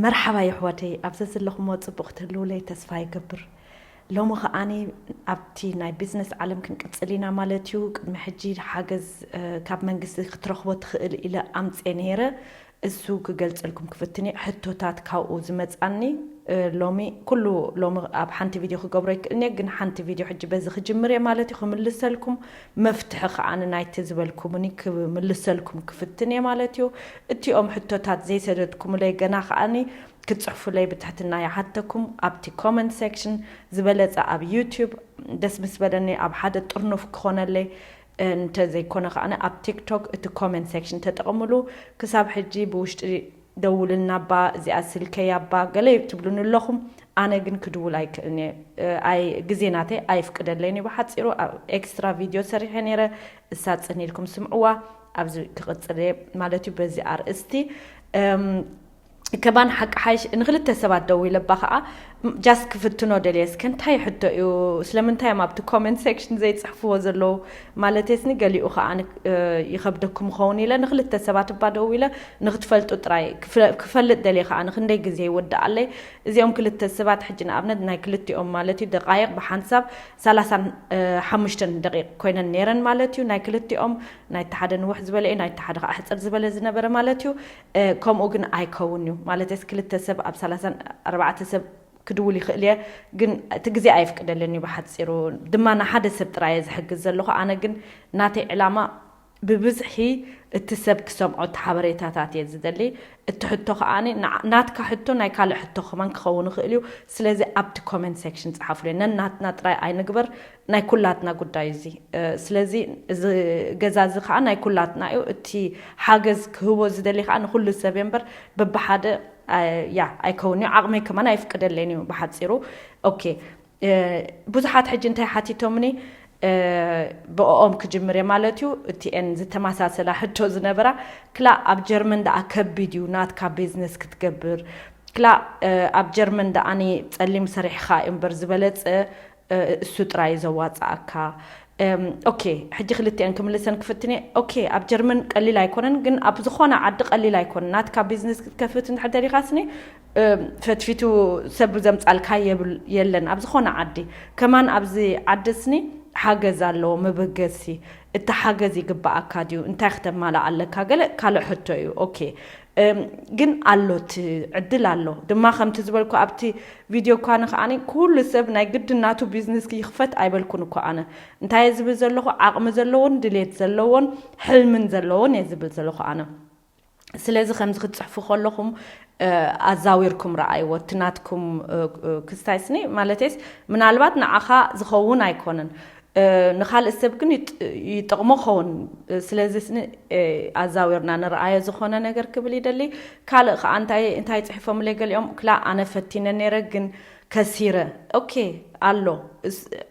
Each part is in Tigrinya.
መርሓባ የሕዋተይ፣ ኣብ ዘዘለኹምዎ ጽቡቕ ክትህልውለይ ተስፋ ይገብር። ሎሚ ከኣኒ ኣብቲ ናይ ቢዝነስ ዓለም ክንቅጽል ኢና ማለት እዩ። ቅድሚ ሕጂ ሓገዝ ካብ መንግስቲ ክትረኽቦ ትኽእል ኢለ ኣምጽኤ ነይረ። እሱ ክገልጸልኩም ክፍትን እየ። ሕቶታት ካብኡ ዝመጻኒ ሎሚ ኩሉ ሎሚ ኣብ ሓንቲ ቪድዮ ክገብሮ ይክእልኒ፣ ግን ሓንቲ ቪድዮ ሕጂ በዚ ክጅምር እየ ማለት እዩ። ክምልሰልኩም መፍትሒ ከዓኒ ናይቲ ዝበልኩምኒ ክምልሰልኩም ክፍትን እየ ማለት እዩ። እቲኦም ሕቶታት ዘይሰደድኩምለይ ገና ከዓኒ ክትጽሕፉለይ ብትሕትና ይሓተኩም። ኣብቲ ኮመንት ሴክሽን ዝበለጸ ኣብ ዩቲዩብ ደስ ምስ በለኒ ኣብ ሓደ ጥርኑፍ ክኾነለይ እንተ ዘይኮነ ከዓኒ ኣብ ቲክቶክ እቲ ኮመንት ሴክሽን ተጠቐምሉ። ክሳብ ሕጂ ብውሽጢ ደውልልና እባ፣ እዚኣ ስልከይ እባ ገለ ትብሉኒ ኣለኹም። ኣነ ግን ክድውል ኣይክእልን እየ። ኣይ ግዜ ናተይ ኣይፍቅደለይን እዩ። ብሓፂሩ ኣብ ኤክስትራ ቪድዮ ሰሪሐ ነይረ፣ እሳ ፅን ኢልኩም ስምዕዋ። ኣብዚ ክቕፅል እየ ማለት እዩ በዚ ኣርእስቲ። ከማን ሓቂ ሓይሽ ንክልተ ሰባት ደው ኢለባ ከዓ ጃስት ክፍትኖ ደልየ እስከ እንታይ ሕቶ እዩ? ስለምንታይ እዮም ኣብቲ ኮመንት ሴክሽን ዘይፅሕፍዎ ዘለዉ? ማለተስኒ ገሊኡ ከዓ ይኸብደኩም ኸውን ኢለ ንክልተ ሰባት እባ ደው ኢለ ንክትፈልጡ ጥራይ ክፈልጥ ደልየ ከዓ ንክንደይ ግዜ ይወድኣለይ። እዚኦም ክልተ ሰባት ሕጂ ንኣብነት ናይ ክልቲኦም ማለት እዩ ደቃይቕ ብሓንሳብ ሰላሳን ሓሙሽተን ደቂቕ ኮይነን ነይረን ማለት እዩ። ናይ ክልቲኦም ናይ ሓደ ንውሕ ዝበለ እዩ፣ ናይ ሓደ ከዓ ሕፅር ዝበለ ዝነበረ ማለት እዩ። ከምኡ ግን ኣይከውን እዩ ማለት ስ ክልተ ሰብ ኣብ ሰላሳን ኣርባዕተ ሰብ ክድውል ይኽእል እየ፣ ግን እቲ ግዜ ኣይፍቅደልን እዩ። ብሓፂሩ ድማ ንሓደ ሰብ ጥራየ ዝሕግዝ ዘለኹ። ኣነ ግን ናተይ ዕላማ ብብዝሒ እቲ ሰብ ክሰምዖ እቲ ሓበሬታታት እየ ዝደሊ። እቲ ሕቶ ከዓኒ ናትካ ሕቶ ናይ ካልእ ሕቶ ከማን ክኸውን ይኽእል እዩ። ስለዚ ኣብቲ ኮመንት ሴክሽን ፀሓፉለይ። ነናትና ጥራይ ኣይንግበር፣ ናይ ኩላትና ጉዳይ እዚ። ስለዚ እዚ ገዛ እዚ ከዓ ናይ ኩላትና እዩ። እቲ ሓገዝ ክህቦ ዝደሊ ከዓ ንኩሉ ሰብ እየ እምበር በብሓደ ያ ኣይከውን እዩ። ዓቕመይ ከማን ኣይፍቅደለይን እዩ ብሓፂሩ። ኦኬ፣ ብዙሓት ሕጂ እንታይ ሓቲቶምኒ ብኦም ክጅምር እየ ማለት እዩ። እቲኤን ዝተመሳሰላ ሕቶ ዝነበራ ክላ ኣብ ጀርመን ደኣ ከቢድ እዩ ናትካ ቢዝነስ ክትገብር፣ ክላ ኣብ ጀርመን ደኣኒ ጸሊም ሰሪሕኻ እዩ እምበር ዝበለጸ እሱ ጥራይ ዘዋጽኣካ። ኦኬ፣ ሕጂ ክልቲኤን ክምልሰን ክፍትን እየ። ኦኬ፣ ኣብ ጀርመን ቀሊል ኣይኮነን፣ ግን ኣብ ዝኾነ ዓዲ ቀሊል ኣይኮነን። ናትካ ቢዝነስ ክትከፍት እንድሕር ደሊኻ ስኒ ፈትፊቱ ሰብ ዘምጻልካ የለን። ኣብ ዝኾነ ዓዲ ከማን ኣብዚ ዓዲ ስኒ ሓገዝ ኣለዎ፣ መበገሲ። እቲ ሓገዝ ይግባኣካ ድዩ? እንታይ ክተማልእ ኣለካ? ገለ ካልእ ሕቶ እዩ። ኦኬ፣ ግን ኣሎ እቲ ዕድል ኣሎ ድማ። ከምቲ ዝበልኩ ኣብቲ ቪድዮ እኳ ንኸዓኒ ኩሉ ሰብ ናይ ግድን ናቱ ቢዝነስ ይኽፈት ኣይበልኩን እኮ ኣነ። እንታይ እየ ዝብል ዘለኹ? ዓቕሚ ዘለዎን ድሌት ዘለዎን ሕልምን ዘለዎን እየ ዝብል ዘለኹ ኣነ። ስለዚ ከምዚ ክትጽሕፉ ከለኹም ኣዛዊርኩም ረኣይዎ። እቲ ናትኩም ክስታይ ስኒ ማለተይስ ምናልባት ንዓኻ ዝኸውን ኣይኮነን፣ ንኻልእ ሰብ ግን ይጠቕሞ ኸውን። ስለዚ ስኒ ኣዛዊርና ንረኣዮ ዝኾነ ነገር ክብል ይደሊ። ካልእ ከዓ እንታይ ጽሒፎምለይ ገሊኦም፣ ክላ ኣነ ፈቲነ ነይረ ግን ከሲረ። ኦኬ፣ ኣሎ።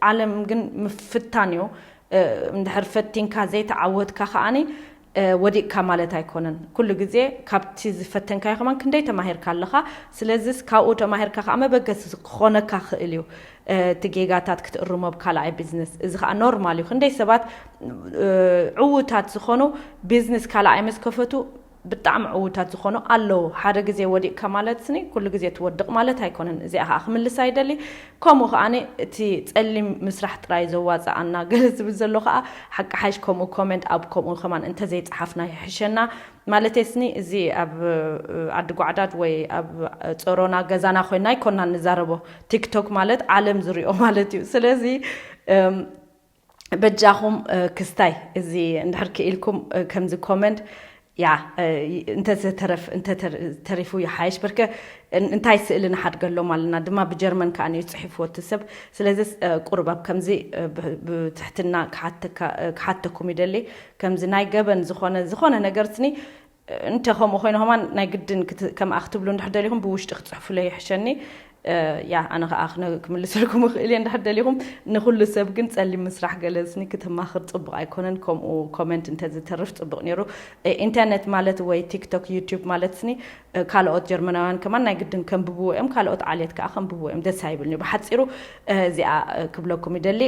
ዓለም ግን ምፍታን እዩ። እንድሕር ፈቲንካ ዘይተዓወትካ ከዓኒ ወዲቕካ ማለት ኣይኮነን። ኩሉ ግዜ ካብቲ ዝፈተንካዮ ከማን ክንደይ ተማሂርካ ኣለኻ። ስለዚስ ካብኡ ተማሂርካ ከዓ መበገሲ ክኾነካ ክእል እዩ። እቲ ጌጋታት ክትእርሞ ብካልኣይ ቢዝነስ። እዚ ከዓ ኖርማል እዩ። ክንደይ ሰባት ዕዉታት ዝኾኑ ቢዝነስ ካልኣይ ምስ ከፈቱ ብጣዕሚ ዕዉታት ዝኾኑ ኣለዉ። ሓደ ግዜ ወዲቕካ ማለት ስኒ ኩሉ ግዜ ትወድቕ ማለት ኣይኮነን። እዚኣ ከዓ ክምልሳ ይደሊ። ከምኡ ከዓኒ እቲ ጸሊም ምስራሕ ጥራይ ዘዋጽኣና ገለ ዝብል ዘሎ ከዓ ሓቂ ሓይሽ ከምኡ ኮመንት ኣብ ከምኡ ከማን እንተዘይጸሓፍና ይሕሸና። ማለተይ ስኒ እዚ ኣብ ዓዲ ጓዕዳድ ወይ ኣብ ጾሮና ገዛና ኮይና ኣይኮና ንዛረቦ። ቲክቶክ ማለት ዓለም ዝሪኦ ማለት እዩ። ስለዚ በጃኹም ክስታይ እዚ እንድሕር ክኢልኩም ከምዚ ኮመንት ያ እንተተረፍ እንተተሪፉ ይሓይሽ። በርከ እንታይ ስእሊ ንሓድገሎም ኣለና ድማ ብጀርመን ከዓ እዩ ፅሒፍዎ እቲ ሰብ። ስለዚ ቁርብ ኣብ ከምዚ ብትሕትና ክሓተኩም ይደሊ። ከምዚ ናይ ገበን ዝኾነ ዝኾነ ነገር ስኒ እንተ ከምኡ ኮይኑ ከማን ናይ ግድን ከምኣ ክትብሉ እንድሕር ደሊኹም ብውሽጢ ክትፅሕፉለይ ይሕሸኒ። ያ ኣነ ከዓ ክምልሰልኩም እኽእል እየ እንድሕር ደሊኹም። ንኩሉ ሰብ ግን ጸሊም ምስራሕ ገለ ስኒ ክትማኽር ጽቡቕ ኣይኮነን። ከምኡ ኮመንት እንተዝተርፍ ጽቡቕ ነይሩ። ኢንተርኔት ማለት ወይ ቲክቶክ ዩቲዩብ ማለት ስኒ ካልኦት ጀርመናውያን ከማን ናይ ግድን ከንብብዎ እዮም። ካልኦት ዓሌት ከዓ ከንብብዎ እዮም። ደስ ኣይብልኒ። ብሓጺሩ እዚኣ ክብለኩም ይደሊ።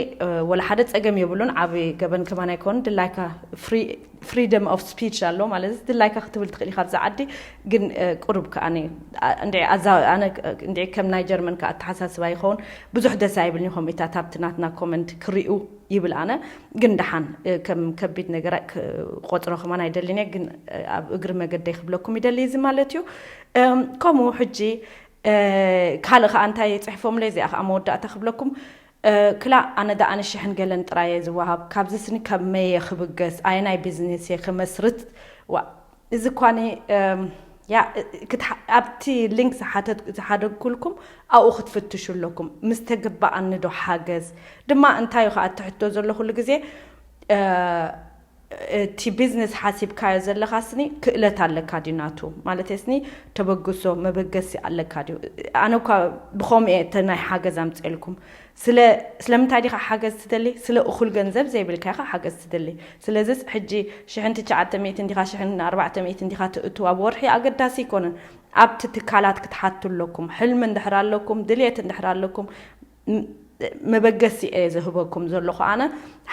ወላ ሓደ ጸገም የብሉን። ዓቢ ገበን ከማን ኣይኮን። ድላይካ ፍሪ freedom of speech ኣሎ ማለት ድላይካ ክትብል ትኽእል ኢኻ ኣብዚ ዓዲ። ግን ቁሩብ ከኣ እንድዒ ኣነ እንድዒ ከም ናይ ጀርመን ከ ኣተሓሳስባ ይኸውን ብዙሕ ደስ ኣይብልኒ ከምኡታት ኣብቲ ናትና comment ክሪኡ ይብል ኣነ። ግን ደሓን ከም ከቢድ ነገር ቆፅሮ ከማን ኣይደልን እየ። ግን ኣብ እግሪ መገደይ ክብለኩም ይደሊ እዚ ማለት እዩ። ከምኡ ሕጂ ካልእ ከዓ እንታይ ፅሕፎምለይ እዚኣ ከዓ መወዳእታ ክብለኩም። ክላ ኣነ ዳ ኣነ ሽሕን ገለን ጥራየ ዝወሃብ ካብዚ ስኒ ካብ መየ ክብገስ ኣየናይ ቢዝነስ እየ ክመስርት። ዋ እዚ ኳኒ ኣብቲ ሊንክ ዝሓደግኩልኩም ኣብኡ ክትፍትሹ ኣለኩም። ምስ ተግባኣኒ ዶ ሓገዝ ድማ እንታይ እዩ ከዓ እትሕቶ ዘሎ ኩሉ ግዜ እቲ ቢዝነስ ሓሲብካዮ ዘለኻ ስኒ ክእለት ኣለካ ድዩ ናቱ ማለት ስኒ ተበግሶ መበገሲ ኣለካ ድዩ? ኣነ እኳ ብኸምኡ እየ እተ ናይ ሓገዝ ኣምፅኤልኩም። ስለ ስለምንታይ ዲኻ ሓገዝ ትደሊ? ስለ እኹል ገንዘብ ዘይብልካ ኢኻ ሓገዝ ትደሊ። ስለዚስ ሕጂ ሽሕን ትሽዓተ ሚእትን ዲኻ ሽሕን ኣርባዕተ ሚእትን ዲኻ ትእቱ ኣብ ወርሒ ኣገዳሲ ኣይኮነን። ኣብቲ ትካላት ክትሓቱ ኣለኩም። ሕልሚ እንድሕር ኣለኩም፣ ድልየት እንድሕር ኣለኩም፣ መበገሲ እየ ዝህበኩም ዘለኹ ኣነ።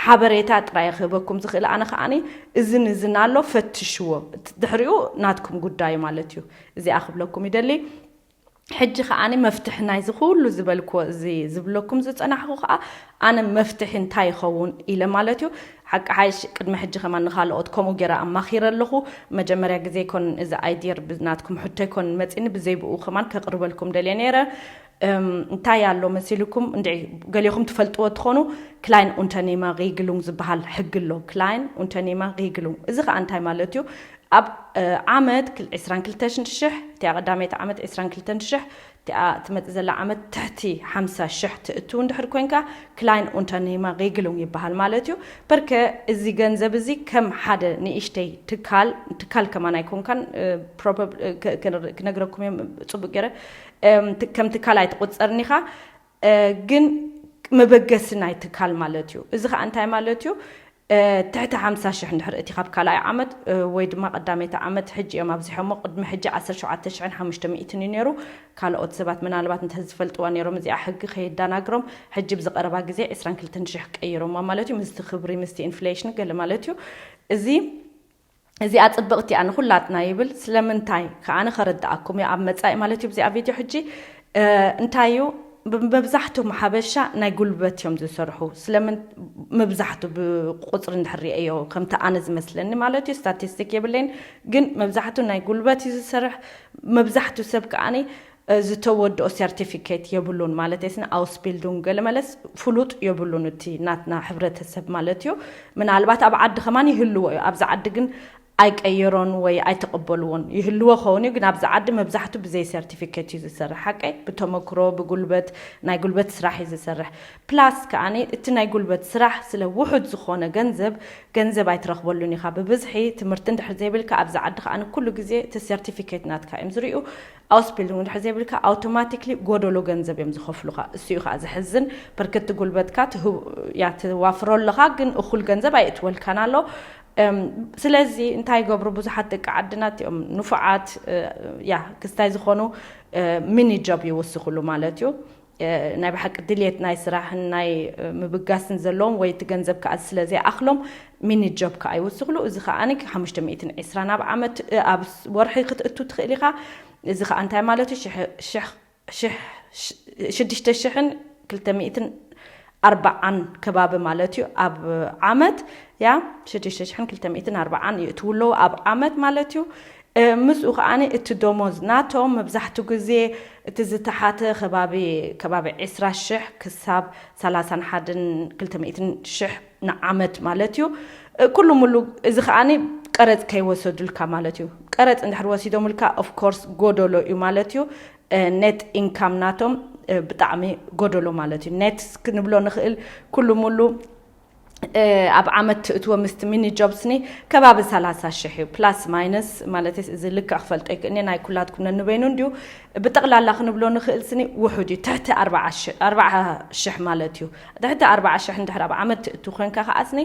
ሓበሬታ ጥራይ ክህበኩም ዝኽእል ኣነ ከዓኒ እዝን እዝን ኣሎ ፈትሽዎ። ድሕሪኡ ናትኩም ጉዳይ ማለት እዩ። እዚኣ ክብለኩም ይደሊ። ሕጂ ከዓኒ መፍትሒ ናይዚ ኩሉ ዝበልክዎ እዚ ዝብለኩም ዝጸናሕኩ ከኣ ኣነ መፍትሒ እንታይ ይኸውን ኢለ ማለት እዩ። ሓቂ ሓይሽ ቅድሚ ሕጂ ከማን ንኻልኦት ከምኡ ገይረ ኣማኺረ ኣለኹ። መጀመርያ ግዜ ይኮን እዚ ኣይድየር ብናትኩም ሕቶ ይኮን መጺኒ ብዘይ ብኡ ከማን ከቕርበልኩም ደልየ ነይረ። እንታይ ኣሎ መሲልኩም እንድዒ ገሊኹም ትፈልጥዎ ትኾኑ። ክላይን ኡንተኒማ ሪግሉንግ ዝበሃል ሕጊ ኣሎ። ክላይን ኡንተኒማ ሪግሉንግ እዚ ከዓ እንታይ ማለት እዩ? ኣብ ዓመት ዕስራን ክልተን ሽሕ እቲኣ ቀዳመይቲ ዓመት ዕስራን ክልተን ሽሕ እቲኣ ትመፅእ ዘላ ዓመት ትሕቲ ሓምሳ ሽሕ ትእትው እንድሕር ኮይንካ ክላይን ኡንተኒማ ሪግሉንግ ይበሃል ማለት እዩ። በርከ እዚ ገንዘብ እዚ ከም ሓደ ንእሽተይ ትካል ትካል ከማን ኣይኮንካን። ክነግረኩም እዮም ፅቡቅ ገይረ ከም ትካል ኣይትቁፀርን ኢኻ። ግን መበገሲ ናይ ትካል ማለት እዩ። እዚ ከዓ እንታይ ማለት እዩ? ትሕቲ ሓምሳ ሽሕ እንድሕር እቲ ካብ ካልኣይ ዓመት ወይ ድማ ቀዳመይቲ ዓመት ሕጂ እዮም ኣብዚሖሞ ቅድሚ ሕጂ ዓሰርተ ሸውዓተ ሽሕን ሓሙሽተ ሚእትን እዩ ነይሩ። ካልኦት ሰባት ምናልባት እንተ ዝፈልጥዋ ነይሮም እዚኣ ሕጊ ከየዳናግሮም ሕጂ ብዝቀረባ ግዜ ዕስራን ክልተን ሽሕ ቀይሮማ ማለት እዩ። ምስቲ ክብሪ ምስቲ ኢንፍሌሽን ገለ ማለት እዩ። እዚ እዚኣ ጽብቕቲ እያ ንኹላትና ይብል። ስለምንታይ ከኣ ንኸረድኣኩም እየ ኣብ መጻኢ ማለት እዩ። ብዚኣ ቪድዮ ሕጂ እንታይ እዩ መብዛሕቶም ሓበሻ ናይ ጉልበት እዮም ዝሰርሑ። ስለምን መብዛሕቱ ብቁጽሪ እንድሕር ሪአዮ ከምቲ ኣነ ዝመስለኒ ማለት እዩ። ስታቲስቲክ የብለይን ግን መብዛሕቱ ናይ ጉልበት እዩ ዝሰርሕ። መብዛሕቱ ሰብ ከኣኒ ዝተወድኦ ሰርቲፊኬት የብሉን ማለት እየ ስነ ኣውስቢልዱን ገለመለስ ፍሉጥ የብሉን እቲ ናትና ሕብረተሰብ ማለት እዩ። ምናልባት ኣብ ዓዲ ከማን ይህልዎ እዩ ኣብዚ ዓዲ ግን ኣይቀየሮን ወይ ኣይተቐበልዎን ይህልዎ ኸውን እዩ ግን ኣብዚ ዓዲ መብዛሕቱ ብዘይ ሰርቲፊኬት እዩ ዝሰርሕ ሓቀይ ብተመክሮ ብጉልበት ናይ ጉልበት ስራሕ እዩ ዝሰርሕ። ፕላስ ከዓኒ እቲ ናይ ጉልበት ስራሕ ስለ ውሑድ ዝኾነ ገንዘብ ገንዘብ ኣይትረኽበሉን ኢኻ ብብዝሒ ትምህርቲ እንድሕር ዘይብልካ ኣብዚ ዓዲ ከዓኒ ኩሉ ግዜ እቲ ሰርቲፊኬት ናትካ እዮም ዝርእዩ። ኣውስቢልዱንግ እንድሕር ዘይብልካ ኣውቶማቲክሊ ጎደሎ ገንዘብ እዮም ዝኸፍሉኻ። እሱ እዩ ከዓ ዘሕዝን። ብርክቲ ጉልበትካ ትህው- ያ ትዋፍሮ ኣለኻ ግን እኹል ገንዘብ ኣየእትወልካን ኣሎ። እም፣ ስለዚ እንታይ ይገብሩ ብዙሓት ደቂ ዓድና እቲኦም ንፉዓት እ፣ ያ ክስታይ ዝኾኑ ሚኒ ጆብ ይውስኽሉ ማለት እዩ። እ፣ ናይ ብሓቂ ድልየት ናይ ስራሕን ናይ እ፣ ምብጋስን ዘለዎም ወይ እቲ ገንዘብ ከዓ ስለ ዘይኣኽሎም ሚኒ ጆብ ከዓ ይውስኽሉ። እዚ ከዓ ሓሙሽተ ሚእትን ዕስራን ኣብ ዓመት እ፣ ኣብ ስ- ወርሒ ክትእቱ ትኽእል ኢኻ። እዚ ከዓ እንታይ ማለት እዩ? ሽሕ- ሽሕ- ሽሕ- ሽ- ሽዱሽተ ሽሕን ክልተ ሚእትን ኣርባዓን ከባቢ ማለት እዩ ኣብ ዓመት ያ ሽዱሽተ ሽሕን ክልተ ሚእትን ኣርባዓን ይእትዉ ኣለዉ ኣብ ዓመት ማለት እዩ። እ፣ ምስኡ ከዓኒ እቲ ደሞዝ ናቶም መብዛሕትኡ ግዜ እቲ ዝተሓተ ከባቢ ከባቢ ዕስራ ሽሕ ክሳብ ሰላሳን ሓደን ክልተ ሚእትን ሽሕ ንዓመት ማለት እዩ። እ፣ ኩሉ ሙሉ እዚ ከዓኒ ቀረፅ ከይወሰዱልካ ማለት እዩ። ቀረፅ እንድሕር ወሲዶምልካ ኦፍኮርስ ጎደሎ እዩ ማለት እዩ። እ፣ ኔት ኢንካም ናቶም እ፣ ብጣዕሚ ጎደሎ ማለት እዩ። ኔት ክንብሎ ንኽእል ኩሉ ሙሉ እ፣ ኣብ ዓመት ትእትዎ ምስቲ ሚኒ ጆብስኒ ከባቢ ሰላሳ ሽሕ እዩ ፕላስ ማይነስ ማለት እዚ ልክዕ ክፈልጦ ይክእልኒ ናይ ኩላትኩም ነንበይኑ እንድዩ። ብጠቕላላ ክንብሎ ንኽእል ስኒ ውሑድ እዩ ትሕቲ ኣርባዓ ሽሕ ኣርባዓ ሽሕ ማለት እዩ። ትሕቲ ኣርባዓ ሽሕ እንድሕር ኣብ ዓመት ትእቱ ኮንካ ከዓ ስኒ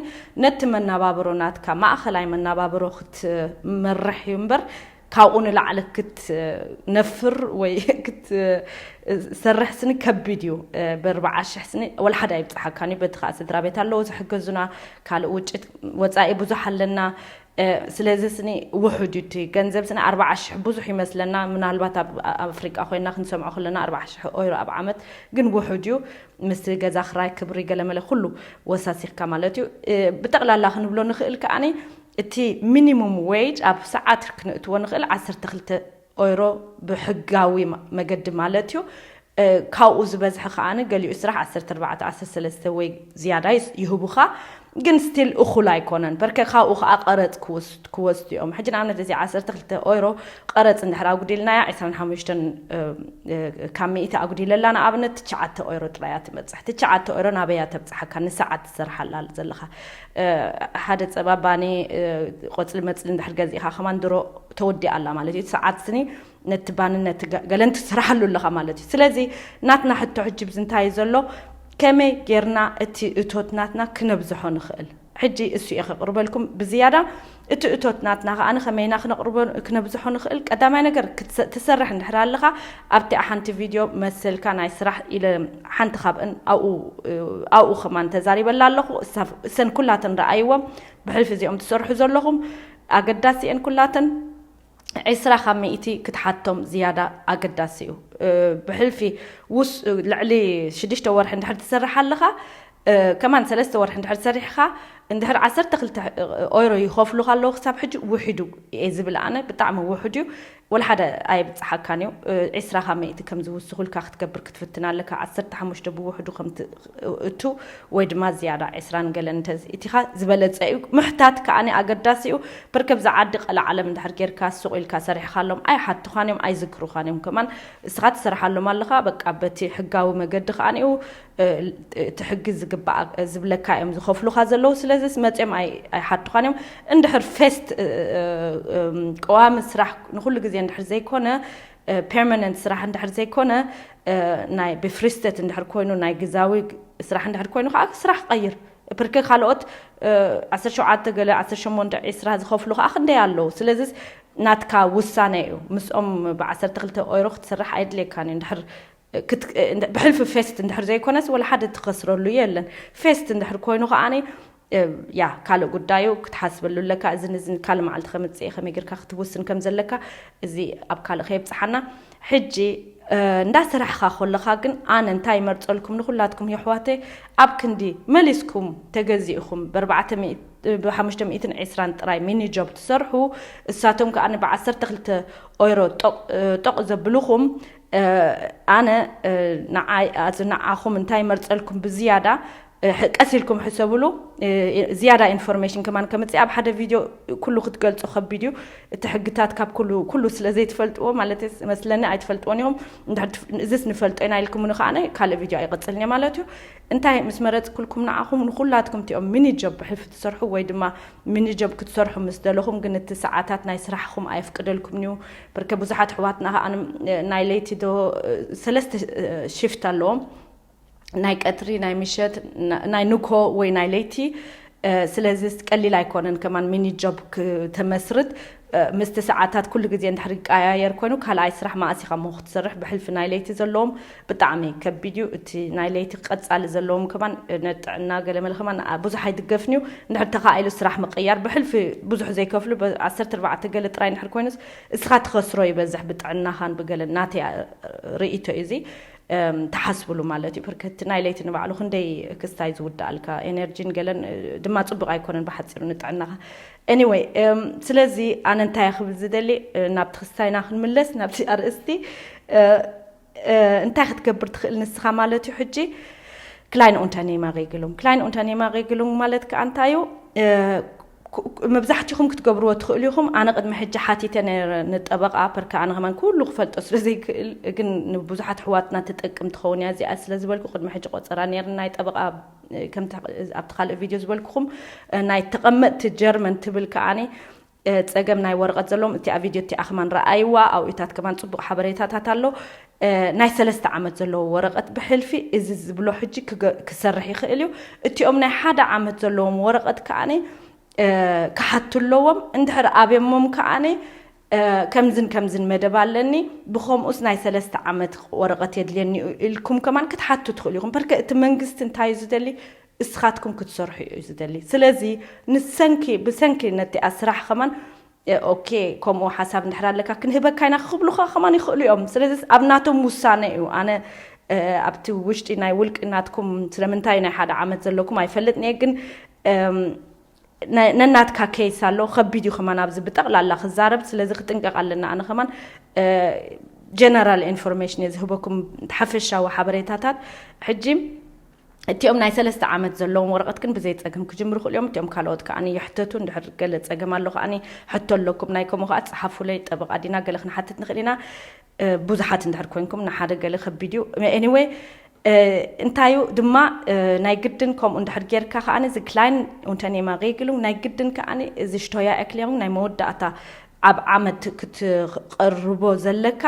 ነቲ መናባብሮ ናትካ ማእኸላይ መናባብሮ ክትመርሕ እዩ እምበር ካብኡ ንላዕሊ ክትነፍር ወይ ክትሰርሕ ስኒ ከቢድ እዩ። ብኣርባዓ ሽሕ ስኒ ወላ ሓደ ኣይብፅሓካን እዩ። በቲ ከዓ ስድራ ቤት ኣለዉ ዝሕገዙና ካልእ ውጭት ወፃኢ ብዙሕ ኣለና። ስለዚ ስኒ ውሑድ እዩ እቲ ገንዘብ። ስኒ ኣርባዓ ሽሕ ብዙሕ ይመስለና፣ ምናልባት ኣብ ኣፍሪቃ ኮይና ክንሰምዖ ከለና ኣርባዓ ሽሕ ኦይሮ ኣብ ዓመት ግን ውሑድ እዩ። ምስቲ ገዛ ክራይ ክብሪ ገለመለ ኩሉ ወሳሲኽካ ማለት እዩ። ብጠቕላላ ክንብሎ ንኽእል ከዓኒ እቲ ሚኒሙም ዌጅ ኣብ ሰዓት ክንእትዎ ንኽእል ዓሰርተ ክልተ ኦይሮ ብሕጋዊ መገዲ ማለት እዩ። ካብኡ ዝበዝሐ ከዓኒ ገሊኡ ስራሕ ዓሰርተ ኣርባዕተ ዓሰርተ ሰለስተ ወይ ዝያዳ ይህቡኻ፣ ግን ስቲል እኹል ኣይኮነን። በርከ ካብኡ ከዓ ቀረፅ ክወስዱ እዮም። ሕጂ ንኣብነት እዚ ዓሰርተ ክልተ ኦይሮ ቀረፅ እንድሕር ኣጉዲልናያ ዕስራን ሓሙሽተን ካብ ሚእቲ ኣጉዲለላ ንኣብነት ትሽዓተ ኦይሮ ጥራያ ትመፅሕ። ትሽዓተ ኦይሮ ናበያ ተብፅሓካ ንሰዓት ትሰርሓላ ዘለኻ። ሓደ ፀባ ባኒ ቆፅሊ መፅሊ እንድሕር ገዚእኻ ከማን ድሮ ተወዲኣ ኣላ ማለት እዩ። ሰዓት ስኒ ነቲ ባንነት ገለን ትስራሓሉ ኣለኻ ማለት እዩ። ስለዚ ናትና ሕቶ ሕጂ ብዚ እንታይ እዩ ዘሎ? ከመይ ጌርና እቲ እቶት ናትና ክነብዝሖ ንኽእል? ሕጂ እሱ እየ ከቕርበልኩም ብዝያዳ። እቲ እቶት ናትና ከኣ ከመይና ክነብዝሖ ንኽእል? ቀዳማይ ነገር ትሰርሕ እንድሕር ኣለኻ ኣብቲ ሓንቲ ቪድዮ መሰልካ ናይ ስራሕ ኢለ ሓንቲ ካብአን ኣብኡ ከማን ተዛሪበላ ኣለኹ። እሰን ኩላተን ረኣይዎም። ብሕልፊ እዚኦም ትሰርሑ ዘለኹም ኣገዳሲ እየን ኩላተን። ዕስራ ካብ ሚእቲ ክትሓቶም ዝያዳ ኣገዳሲ እዩ። ብሕልፊ ውስ ልዕሊ ሽዱሽተ ወርሒ እንድሕር ትሰርሕ ኣለኻ፣ ከማን ሰለስተ ወርሒ እንድሕር ሰሪሕኻ፣ እንድሕር ዓሰርተ ክልተ ኦይሮ ይኸፍሉኻ ኣለዉ ክሳብ ሕጂ ውሒዱ እየ ዝብል ኣነ። ብጣዕሚ ውሑድ እዩ። ወላ ሓደ ኣይብጽሓካን እዩ። ዕስራ ካብ ሚእቲ ከም ዝውስኹልካ ክትገብር ክትፍትን ኣለካ። ዓሰርተ ሓሙሽተ ብውሕዱ ከም እቱ ወይ ድማ ዝያዳ ዕስራን ገለን እንተዚእቲኻ ዝበለጸ እዩ። ምሕታት ከኣኒ ኣገዳሲ እዩ። ብርከብ ዝዓዲ ቀልዓለም እንድሕር ጌርካ ሱቕ ኢልካ ሰሪሕኻሎም ኣይሓቱኻን እዮም፣ ኣይዝክሩኻን እዮም። ከማን እስኻ ትሰርሓሎም ኣለኻ፣ በቃ በቲ ሕጋዊ መገዲ ከኣኒ እዩ እቲ ሕጊ ዝግባእ ዝብለካ እዮም ዝኸፍሉኻ ዘለዉ። ስለዚስ መፅኦም ኣይሓቱኻን እዮም። እንድሕር ፌስት ቀዋሚ ስራሕ ንኩሉ ግዜ እንድሕር ዘይኮነ፣ ፐርማነንት ስራሕ እንድሕር ዘይኮነ፣ ናይ ብፍሪስተት እንድሕር ኮይኑ ናይ ግዛዊ ስራሕ እንድሕር ኮይኑ ከዓ ስራሕ ቀይር። ብርክ ካልኦት ዓሰርተ ሸውዓተ ገለ ዓሰርተ ሸሞንተ ዕስራ ዝኸፍሉ ከዓ ክንደይ ኣለዉ። ስለዚስ ናትካ ውሳነ እዩ። ምስኦም ብዓሰርተ ክልተ ኦይሮ ክትሰርሕ ኣይድልየካን እዩ። እንድሕር ብሕልፊ ፌስት እንድሕር ዘይኮነስ ወላ ሓደ ትኸስረሉ የለን። ፌስት እንድሕር ኮይኑ ከዓኒ ያ ካልእ ጉዳዩ ክትሓስበሉ ኣለካ። እዝን እዝን ካልእ መዓልቲ ከምፅእ ከመይ ጌርካ ክትውስን ከም ዘለካ እዚ ኣብ ካልእ ከየብፅሓና። ሕጂ እንዳሰራሕኻ ከለኻ ግን ኣነ እንታይ ይመርፀልኩም ንኩላትኩም የሕዋተይ፣ ኣብ ክንዲ መሊስኩም ተገዚእኹም ብሓሙሽተ ሚእትን ዕስራን ጥራይ ሚኒ ጆብ ትሰርሑ፣ እሳቶም ከዓ ብዓሰርተ ክልተ ኦይሮ ጦቕ ዘብልኹም፣ ኣነ ንዓይ ንዓኹም እንታይ ይመርፀልኩም ብዝያዳ ቀስ ኢልኩም ሕሰብሉ። ዝያዳ ኢንፎርሜሽን ከማን ከምፅእ ኣብ ሓደ ቪድዮ ኩሉ ክትገልፁ ከቢድ እዩ። እቲ ሕግታት ካብ ኩሉ ኩሉ ስለ ዘይትፈልጥዎ ማለት መስለኒ ኣይትፈልጥዎን ኢኹም። እዚስ ንፈልጦ ኢና ኢልኩም ንከዓነ ካልእ ቪድዮ ኣይቐፅልን እየ ማለት እዩ። እንታይ ምስ መረፅኩልኩም ንዓኹም ንኩላትኩም እቲኦም ሚኒ ጆብ ብሕልፊ ትሰርሑ ወይ ድማ ሚኒ ጆብ ክትሰርሑ ምስ ደለኹም ግን እቲ ሰዓታት ናይ ስራሕኹም ኣየፍቅደልኩም እዩ። ብርከ ብዙሓት ኣሕዋትና ከኣ ናይ ለይቲ ዶ ሰለስተ ሽፍት ኣለዎም ናይ ቀትሪ ናይ ምሸት ናይ ንኮ ወይ ናይ ለይቲ። ስለዚ ቀሊል ኣይኮነን ከማን ሚኒ ጆብ ክተመስርት ምስቲ ሰዓታት ኩሉ ግዜ እንድሕር ይቀያየር ኮይኑ ካልኣይ ስራሕ መኣስ ኢኻ እሞ ክትሰርሕ ብሕልፊ ናይ ለይቲ ዘለዎም ብጣዕሚ ከቢድ እዩ። እቲ ናይ ለይቲ ቀጻሊ ዘለዎም ከማን ንጥዕና ገለመለ ከማን ብዙሕ ኣይድገፍን እዩ። እንድሕር ተኻኢሉ ስራሕ ምቅያር ብሕልፊ ብዙሕ ዘይከፍሉ ዓሰርተ ኣርባዕተ ገለ ጥራይ እንድሕር ኮይኑስ እስኻ ትኸስሮ ይበዝሕ ብጥዕናኻን ብገለ ናተይ ርእይቶ እዩ እዚ። ተሓስብሉ ማለት እዩ። ብርከቲ ናይ ለይቲ ንባዕሉ ክንደይ ክስታይ ዝውዳኣልካ ኤነርጂን ገለን ድማ ፅቡቅ ኣይኮነን ብሓፂሩ ንጥዕናኻ። Anyway ስለዚ ኣነ እንታይ ክብል ዝደሊ ናብቲ ክስታይና ክንምለስ ናብቲ ኣርእስቲ እንታይ ክትገብር ትኽእል ንስኻ ማለት እዩ። ሕጂ ክላይን ኡንተርኔማ ሬግሉንግ ክላይን ኡንተርኔማ ሬግሉንግ ማለት ከዓ እንታይ እዩ? መብዛሕትኹም ክትገብርዎ ትኽእሉ ኢኹም። ኣነ ቅድሚ ሕጂ ሓቲተ ነረ ንጠበቃ ፐርካ ኣነ ከማን ኩሉ ክፈልጦ ስለ ዘይክእል ግን ንብዙሓት ኣሕዋትና ትጠቅም ትኸውን እያ እዚኣ ስለ ዝበልኩ ቅድሚ ሕጂ ቆፀራ ነይርኒ ናይ ጠበቃ። ከምቲ ኣብቲ ካልእ ቪድዮ ዝበልኩኹም ናይ ተቐመጥቲ ጀርመን ትብል ከዓኒ ፀገም ናይ ወረቐት ዘለዎም እቲኣ ቪድዮ እቲኣ ከማን ረኣይዋ ኣብኡታት ከማን ፅቡቅ ሓበሬታታት ኣሎ። ናይ ሰለስተ ዓመት ዘለዎ ወረቐት ብሕልፊ እዚ ዝብሎ ሕጂ ክሰርሕ ይኽእል እዩ። እቲኦም ናይ ሓደ ዓመት ዘለዎም ወረቐት ከዓኒ ክሓቱ ኣለዎም። እንድሕር ኣብዮሞም ከዓኒ ከምዝን ከምዝን መደብ ኣለኒ ብኸምኡስ ናይ ሰለስተ ዓመት ወረቐት የድልየኒ ኢልኩም ከማን ክትሓቱ ትኽእሉ ኢኹም። በርከ እቲ መንግስቲ እንታይ እዩ ዝደሊ እስኻትኩም ክትሰርሑ እዩ ዝደሊ። ስለዚ ንሰንኪ ብሰንኪ ነቲኣ ስራሕ ከማን ኦኬ፣ ከምኡ ሓሳብ እንድሕር ኣለካ ክንህበካ ኢና ክብሉኻ ከማን ይኽእሉ እዮም። ስለዚ ኣብ ናቶም ውሳነ እዩ። ኣነ ኣብቲ ውሽጢ ናይ ውልቂ ናትኩም ስለምንታይ ናይ ሓደ ዓመት ዘለኩም ኣይፈልጥን እየ፣ ግን ነናትካ ኬስ ኣሎ። ከቢድ እዩ ከማን ኣብዚ ብጠቕላላ ክዛረብ። ስለዚ ክጥንቀቕ ኣለና። ኣነ ከማን ጀነራል ኢንፎርሜሽን እየ ዝህበኩም፣ ሓፈሻዊ ሓበሬታታት። ሕጂ እቲኦም ናይ ሰለስተ ዓመት ዘለዎም ወረቐት ግን ብዘይ ጸገም ክጅምሩ ክእሉ እዮም። እቲኦም ካልኦት ከኣ ይሕተቱ፣ እንድሕር ገለ ጸገም ኣሎ ከኣ ሕቶ ኣለኩም ናይ ከምኡ ከኣ ጸሓፉለይ። ጠበቓ ዲና ገለ ክንሓትት ንኽእል ኢና። ብዙሓት እንድሕር ኮንኩም ንሓደ ገለ ከቢድ እዩ። ኤኒወይ፣ እንታይ እዩ ድማ ናይ ግድን ከምኡ እንድሕር ጌርካ ከኣ እዚ ክላይን ኡንተርኔማ ሬግሉንግ ናይ ግድን ከኣ እዚ ሽቶያ ኤክሌሩንግ ናይ መወዳእታ ኣብ ዓመት ክትቐርቦ ዘለካ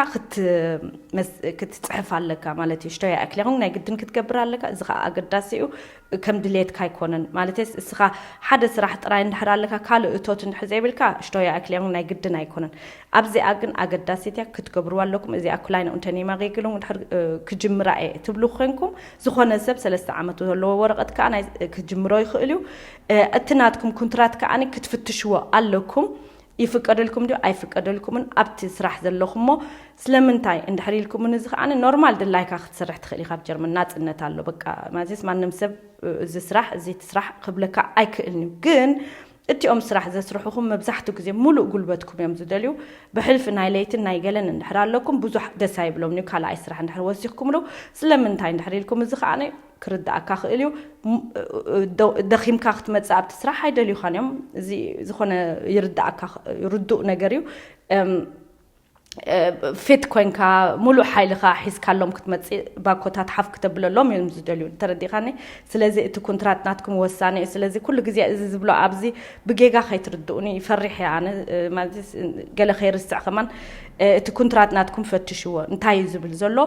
ክትጽሕፍ ኣለካ ማለት እዩ። ሽቶያ ኤክሌሩንግ ናይ ግድን ክትገብር ኣለካ። እዚ ከዓ ኣገዳሲ እዩ። ከም ድሌትካ ኣይኮነን ማለት እስኻ ሓደ ስራሕ ጥራይ እንድሕር ኣለካ ካልእ እቶት እንድሕር ዘይብልካ ሽቶያ ኤክሌሩንግ ናይ ግድን ኣይኮነን። ኣብዚኣ ግን ኣገዳሲት እያ፣ ክትገብርዋ ኣለኩም። እዚኣ ክላይን ኡንተርኔማ ሬግሉንግ እንድሕር ክጅምራ እየ ትብሉ ኮይንኩም ዝኾነ ሰብ ሰለስተ ዓመት ዘለዎ ወረቐት ከዓ ክጅምሮ ይኽእል እዩ። እቲ ናትኩም ኩንትራት ከዓ ክትፍትሽዎ ኣለኩም። ይፍቀደልኩም ድዩ ኣይፍቀደልኩምን ኣብቲ ስራሕ ዘለኹሞ ስለምንታይ እንድሕር ኢልኩምን እዚ ከዓ ኖርማል ድላይካ ክትሰርሕ ትኽእል ኢካ። ኣብ ጀርመን ናፅነት ኣሎ። በቃ ማለትስ ማንም ሰብ እዚ ስራሕ እዚ ስራሕ ክብለካ ኣይክእልን እዩ። ግን እቲኦም ስራሕ ዘስርሑኹም መብዛሕትኡ ግዜ ሙሉእ ጉልበትኩም እዮም ዝደልዩ። ብሕልፊ ናይ ለይትን ናይ ገለን እንድሕር ኣለኩም ብዙሕ ደስ ኣይብሎም እዩ። ካልኣይ ስራሕ እንድሕር ወሲኽኩምሉ ስለምንታይ እንድሕር ኢልኩም እዚ ከዓ ክርዳእካ ክእል እዩ። ደኺምካ ክትመፅእ ኣብቲ ስራሕ ኣይደልዩኻን እዮም። እዚ ዝኾነ ይርዳእካ፣ ርዱእ ነገር እዩ። ፊት ኮይንካ ሙሉእ ሓይልካ ሒዝካሎም ክትመፅእ ባኮታት ሓፍ ክተብለሎም እዮም ዝደልዩ። ተረዲኻኒ? ስለዚ እቲ ኩንትራት ናትኩም ወሳኒ እዩ። ስለዚ ኩሉ ግዜ እዚ ዝብሎ ኣብዚ ብጌጋ ከይትርድኡኒ ይፈሪሕ እየ ኣነ። ማለት ገለ ከይርስዕ ከማን እቲ ኩንትራት ናትኩም ፈትሽዎ እንታይ እዩ ዝብል ዘሎ።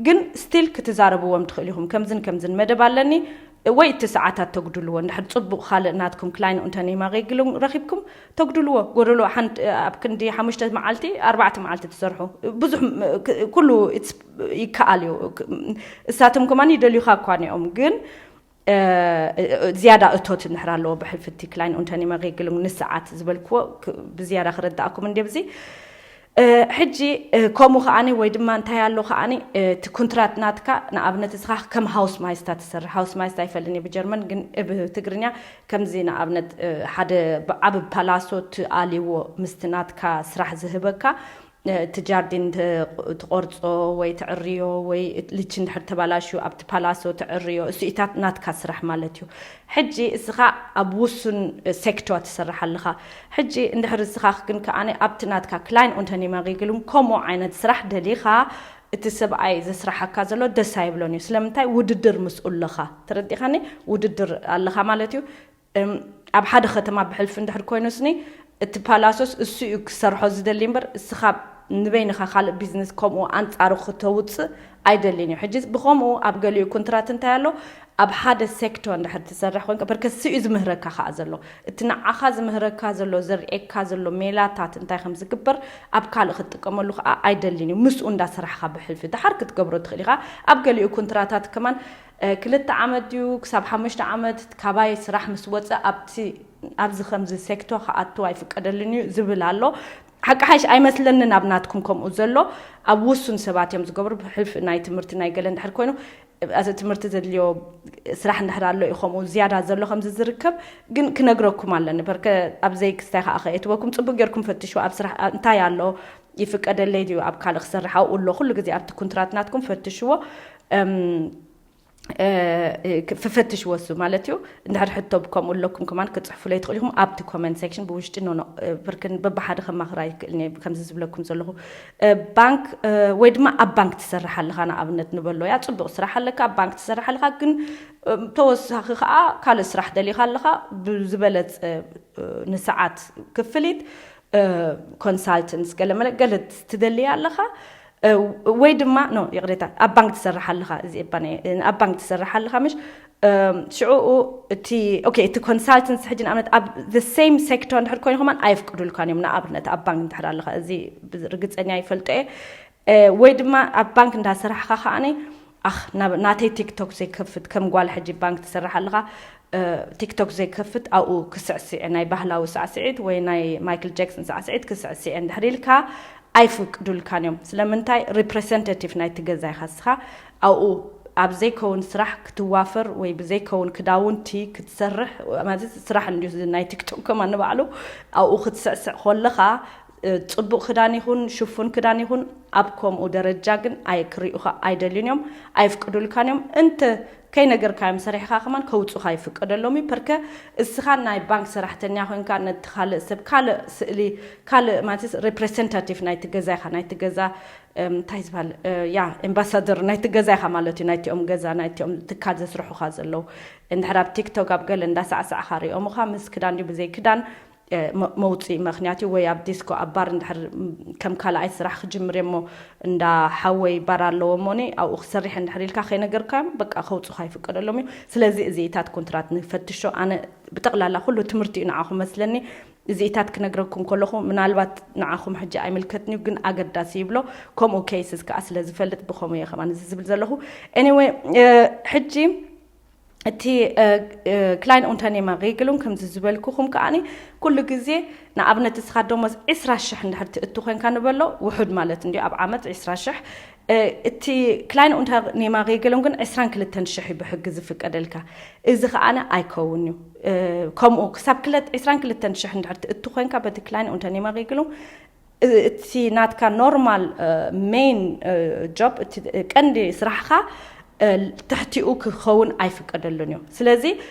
ግን ስቲል ክትዛረብዎም ትኽእል ኢኹም። ከምዝን ከምዝን መደብ ኣለኒ ወይ እቲ ሰዓታት ተጉድልዎ። እንድሕር ፅቡቕ ካልእ ናትኩም ክላይን ኡንተርኔማ ሬግሉንግ ረኺብኩም ተጉድልዎ። ጎደሎ ሓንቲ ኣብ ክንዲ ሓሙሽተ መዓልቲ ኣርባዕተ መዓልቲ ትሰርሑ ብዙሕ ኩሉ ይከኣል እዩ። እሳቶም ከማን ይደልዩኻ እኳ እዮም ግን ዝያዳ እቶት እንድሕር ኣለዎ ብሕልፊ እቲ ክላይን ኡንተርኔማ ሬግሉንግ ንሰዓት ዝበልክዎ ብዝያዳ ክረዳእኩም እንዲ ብዚ ሕጂ ከምኡ ከዓኒ ወይ ድማ እንታይ ኣሎ ከዓኒ እቲ ኩንትራት ናትካ ንኣብነት እስኻ ከም ሃውስ ማይስታ ትሰርሕ ሃውስ ማይስታ ኣይፈልጥን እየ ብጀርመን ግን ብትግርኛ ከምዚ ንኣብነት ሓደ ዓብ ፓላሶ ትኣልዎ ምስቲ ናትካ ስራሕ ዝህበካ እቲ ጃርዲን ትቆርፆ ወይ ትዕርዮ ወይ ልቺ እንድሕር ተባላሽዩ ኣብቲ ፓላሶ ትዕርዮ እሱኢታት ናትካ ስራሕ ማለት እዩ። ሕጂ እስኻ ኣብ ውሱን ሴክተር ትሰርሕ ኣለኻ። ሕጂ እንድሕር እስኻ ግን ከኣ ኣብቲ ናትካ ክላይን ኡንተርኔማ ሬግሉንግ ከምኡ ዓይነት ስራሕ ደሊኻ እቲ ሰብኣይ ዘስራሓካ ዘሎ ደስ ኣይብሎን እዩ። ስለምንታይ ውድድር ምስኡ ኣለኻ። ተረዲኻኒ? ውድድር ኣለኻ ማለት እዩ። ኣብ ሓደ ከተማ ብሕልፊ እንድሕር ኮይኑስኒ እቲ ፓላሶስ እሱ እዩ ክሰርሖ ዝደሊ እምበር እስኻ ንበይንኻ ካልእ ቢዝነስ ከምኡ ኣንጻሩ ክተውፅእ ኣይደልን እዩ። ሕጂ ብኸምኡ ኣብ ገሊኡ ኩንትራት እንታይ ኣሎ ኣብ ሓደ ሴክተር እንድሕር ትሰርሕ ኮይንካ በርከስ እዩ ዝምህረካ ከዓ ዘሎ እቲ ንዓኻ ዝምህረካ ዘሎ ዘርእየካ ዘሎ ሜላታት እንታይ ከም ዝግበር ኣብ ካልእ ክትጥቀመሉ ከዓ ኣይደልን እዩ። ምስኡ እንዳሰራሕኻ ብሕልፊ ድሓር ክትገብሮ ትኽእል ኢኻ። ኣብ ገሊኡ ኩንትራታት ከማን ክልተ ዓመት ድዩ ክሳብ ሓሙሽተ ዓመት ካባይ ስራሕ ምስ ወፀ ኣብቲ ኣብዚ ከምዚ ሴክቶ ክኣቱ ኣይፍቀደልን እዩ ዝብል ኣሎ። ሓቂ ሓይሽ ኣይመስለንን ኣብ ናትኩም ከምኡ ዘሎ ኣብ ውሱን ሰባት እዮም ዝገብሩ። ብሕልፊ ናይ ትምህርቲ ናይ ገለ እንድሕር ኮይኑ እቲ ትምህርቲ ዘድልዮ ስራሕ እንድሕር ኣሎ እዩ ከምኡ ዝያዳ ዘሎ ከምዚ ዝርከብ ግን ክነግረኩም ኣለኒ። በርከ ኣብ ዘይክስታይ ከዓ ከየትወኩም ፅቡቅ ጌርኩም ፈትሹ። ኣብ ስራሕ እንታይ ኣሎ ይፍቀደለይ ድዩ ኣብ ካልእ ክሰርሕ ኣብኡ ኣሎ ኩሉ ግዜ ኣብቲ ኩንትራት ናትኩም ፈትሽዎ። ፍፈትሽ ወሱ ማለት እዩ። እንድሕር ሕቶ ከምኡ ኣለኩም ከማን ክፅሕፉለይ ትኽእሉ ኢኹም ኣብቲ ኮመንት ሴክሽን ብውሽጢ ኖኖ ብርክን በብሓደ ከማኽራ ይክእልኒ ከምዚ ዝብለኩም ዘለኹ ባንክ ወይ ድማ ኣብ ባንክ ትሰርሕ ኣለኻ ንኣብነት ንበሎ ያ ፅቡቕ ስራሕ ኣለካ ኣብ ባንክ ትሰርሕ ኣለኻ ግን ተወሳኺ ከዓ ካልእ ስራሕ ደሊኻ ኣለኻ ብዝበለፀ ንሰዓት ክፍሊት ኮንሳልተንስ ገለመለ ገለ ትደልያ ኣለኻ ወይ ድማ ኖ ይቕሬታ ኣብ ባንክ ትሰርሕ ኣለኻ እዚ እባ ኣብ ባንክ ትሰርሕ ኣለኻ ምሽ ሽዑኡ እቲ ኦኬ እቲ ኮንሳልተንስ ሕጂ ንኣብነት ኣብ the same sector እንድሕር ኮይኑ ከማን ኣየፍቅዱልካን እዮም ንኣብነት ኣብ ባንክ እንድሕር ኣለኻ እዚ ርግፀኛ ይፈልጦ እየ ወይ ድማ ኣብ ባንክ እንዳሰራሕኻ ከዓኒ ኣኽ ናብ ናተይ ቲክቶክ ዘይከፍት፣ ከም ጓል ሕጂ ባንክ ትሰርሕ ኣለኻ፣ እ፣ ቲክቶክ ዘይከፍት ኣብኡ ክስዕስዕ፣ ናይ ባህላዊ ሳዕስዒት ወይ ናይ ማይክል ጃክሰን ሳዕስዒት ክስዕስዕ እንድሕር ኢልካ ኣይፍቅዱልካን እዮም። ስለምንታይ? ሪፕሬዘንታቲቭ ናይቲ ገዛ ኢኻ እስኻ። ኣብኡ ኣብ ዘይከውን ስራሕ ክትዋፈር ወይ ብዘይከውን ክዳውንቲ ክትሰርሕ፣ ማለት ስራሕ እንዲዩ እዚ ናይ ቲክቶክ ከማን ንባዕሉ። ኣብኡ ክትስዕስዕ ከለኻ፣ እ፣ ጽቡቕ ክዳን ይኹን ሽፉን ክዳን ይኹን ኣብ ከምኡ ደረጃ ግን ኣይ-፣ ክሪኡኻ ኣይደልዩን እዮም፣ ኣይፍቅዱልካን እዮም። እንተ ከይነገርካዮም ሰሪሕኻ ከማን ከውጹኻ ይፍቀደሎም እዩ። ፐርከ እስኻ ናይ ባንክ ሰራሕተኛ ኮይንካ ነቲ ካልእ ሰብ ካልእ ስእሊ፣ ካልእ ማለት ሪፕሬዘንታቲቭ ናይቲ ገዛ ኢኻ፣ ናይቲ ገዛ፣ እም፣ እንታይ ዝበሃል፣ እ፣ ያ፣ ኤምባሳደር ናይቲ ገዛ ኢኻ ማለት እዩ፣ ናይቲኦም ገዛ፣ ናይቲኦም ትካል ዘስርሑኻ ዘለዉ። እንድሕር ኣብ ቲክቶክ ኣብ ገለ እንዳሳዕሳዕኻ ሪኦምኻ ምስ ክዳን ድዩ ብዘይ ክዳን፣ እ፣ መ-፣ መውፅኢ ምኽንያት እዩ። ወይ ኣብ ዲስኮ ኣብ ባር እንድሕር፣ ም፣ ከም ካልኣይ ስራሕ ክጅምር እየ እሞ እንዳ ሓወይ ባር ኣለዎ እሞኒ ኣብኡ ክሰርሕ እንድሕር ኢልካ ከይነገርካዮም በቃ ከውፁኻ ይፍቀደሎም እዩ። ስለዚ እዚኢታት ኮንትራት ንፈትሾ። ኣነ ብጠቕላላ ኩሉ ትምህርቲ እዩ ንዓኹም መስለኒ። እዚኢታት ክነግረኩም ከለኹ ምናልባት ንዓኹም ሕጂ ኣይምልከትንዩ ግን ኣገዳሲ ይብሎ። ከምኡ ኬይስስ ከዓ ስለ ዝፈልጥ ብኸምኡ እየ ከማን እዚ ዝብል ዘለኹ። ኤኒወይ፣ እ፣ ሕጂ እቲ፣ እ፣ እ፣ ክላይን ኡንተርኔማ ሬግሉን ከምዚ ዝበልኩኹም ከኣኒ ኩሉ ግዜ ንኣብነት እስኻ ደሞዝ ዕስራ ሽሕ እንድሕር ትእቱ ኮንካ ንበሎ ውሑድ ማለት እንዲዩ ኣብ ዓመት ዕስራ ሽሕ። እ፣ እቲ ክላይን ኡንተርኔማ ሬግሉን ግን ዕስራን ክልተን ሽሕ እዩ ብሕጊ ዝፍቀደልካ። እዚ ከኣነ ኣይከውን እዩ። እ፣ ከምኡ ክሳብ ክለት ዕስራን ክልተን ሽሕ እንድሕር ትእቱ ኮንካ በቲ ክላይን ኡንተርኔማ ሬግሉን እ-፣ እቲ ናትካ ኖርማል፣ እ፣ ሜይን፣ እ፣ ጆብ፣ እቲ ቀንዲ ስራሕኻ፣ እ፣ ትሕቲኡ ክኸውን ኣይፍቀደሉን እዩ። ስለዚ